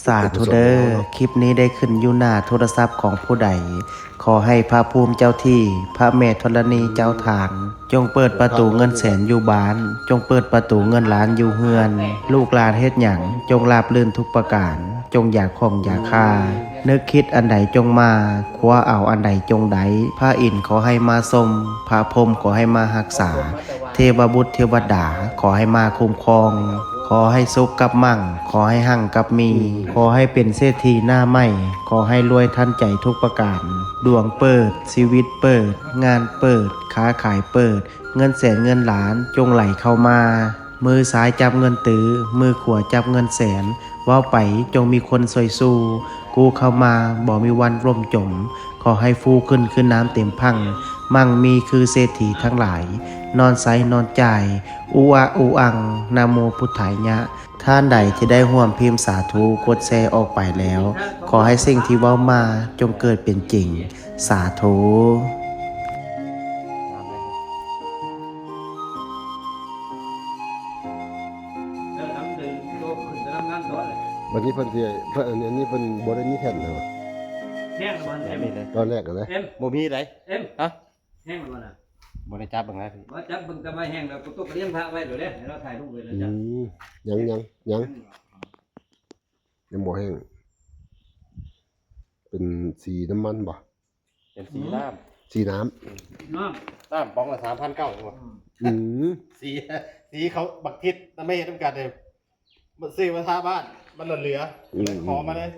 ສາທຸເດີ ຄລິບນີ້ໄດ້ຂຶ້ນຢູ່ໜ້າໂທລະສັບຂອງຜູ້ໃດ. ຂໍໃຫ້ພະພູມເຈົ້າທີ່, ພະແມ່ທໍລະນີເຈົ້າທ່ານ ຈົ່ງເປີດປະຕູເງິນແສນຢູ່ບ້ານ, ຈົ່ງເປີດປະຕູເງິນລ້ານຢູ່ເຮືອນ. ລູກຫຼານເຮັດຫຍັງ ຈົ່ງລາບລື່ນທຸກປະການ, ຈົ່ງຢ່າຂ້ອງຢ່າຄາ. ນຶກຄິດອັນໃດຈົ່ງມາ, ຄວ້າເອົາອັນໃດຈົ່ງໄດ້. ພະອິນຂໍໃຫ້ມາຊົມ, ພະພົມຂໍໃຫ້ມາຮັກສາ. ເທວະບຸດເທວະດາ ຂໍໃຫ້ມາຄຸ້ມຄອງ, ຂໍໃຫ້ສຸກກັບມັ່ງ, ຂໍໃຫ້ຮັ່ງກັບມີ, ຂໍໃຫ້ເປັນເສດຖີໜ້າໃໝ່, ຂໍໃຫ້ລວຍທັນໃຈທຸກປະການ. ດວງເປີດ, ຊີວິດເປີດ, ງານເປີດ, ຄ້າຂາຍເປີດ, ເງິນແສນເງິນລ້ານຈົ່ງໄຫຼເຂົ້າມາ. ມືຊ້າຍຈັບເງິນຕື້, ມືຂວາຈັບເງິນແສນ, ເວົ້າໄປຈົ່ງມີຄົນຊ່ວຍສູ້, ກູ້ເຂົ້າມາບໍ່ມີວັນລົ້ມຈົມ. ຂໍໃຫ້ຟູຂຶ້ນຄືນ້ຳເຕັມພັ່ງ, ມັ່ງມີຄືເສດຖີທັງຫຼາຍ, ນອນໃຊ້ນອນຈ່າຍ, ອຸອະອຸອັງ, ນະໂມພຸດທາຍະ. ທ່ານໃດທີ່ໄດ້ຮ່ວມພິມສາທຸ ກົດແຊອອກໄປແລ້ວ, ຂໍໃຫ້ສິ່ງທີ່ເວົ້າມາຈົ່ງເກີດເປັນຈິງ. ສາທຸ. ບັດນີ້ເພິ່ນຊິ ເພິ່ນ ອັນນີ້ເພິ່ນບໍ່ໄດ້ມີແທ່ນເນາະ ແຫ້ງແລ້ວບໍ່ ຕອນແລກຫັ້ນນະ ເອັມ ບໍ່ມີໃດ ເອັມ ຮະ ແຫ້ງແລ້ວບໍ່ນະ ບໍ່ໄດ້ຈັບເບິ່ງນະ ບໍ່ຈັບເບິ່ງ ແຕ່ວ່າແຫ້ງແລ້ວ ຕົກກະລຽນພະໄວ້ໂລດເດ້ ໃຫ້ລາວຖ່າຍຮູບໄວ້ແລ້ວ ອື ຈັບ ຍັງ ຍັງ ຍັງ ຍັງບໍ່ແຫ້ງ ເປັນສີນ້ຳມັນບໍ່? ເປັນສີນ້ຳ ສີນ້ຳ ນ້ຳ ນ້ຳປ໋ອງລະສາມພັນເກົ້າ ອື ອື ສີ ສີເຂົາບັກທິດນຳ ມາເຮັດນຳກັນເດ້ ມັນຊື້ມາທາບ້ານ ມັນລະເຫຼືອ ອື ຂໍມາເລີຍ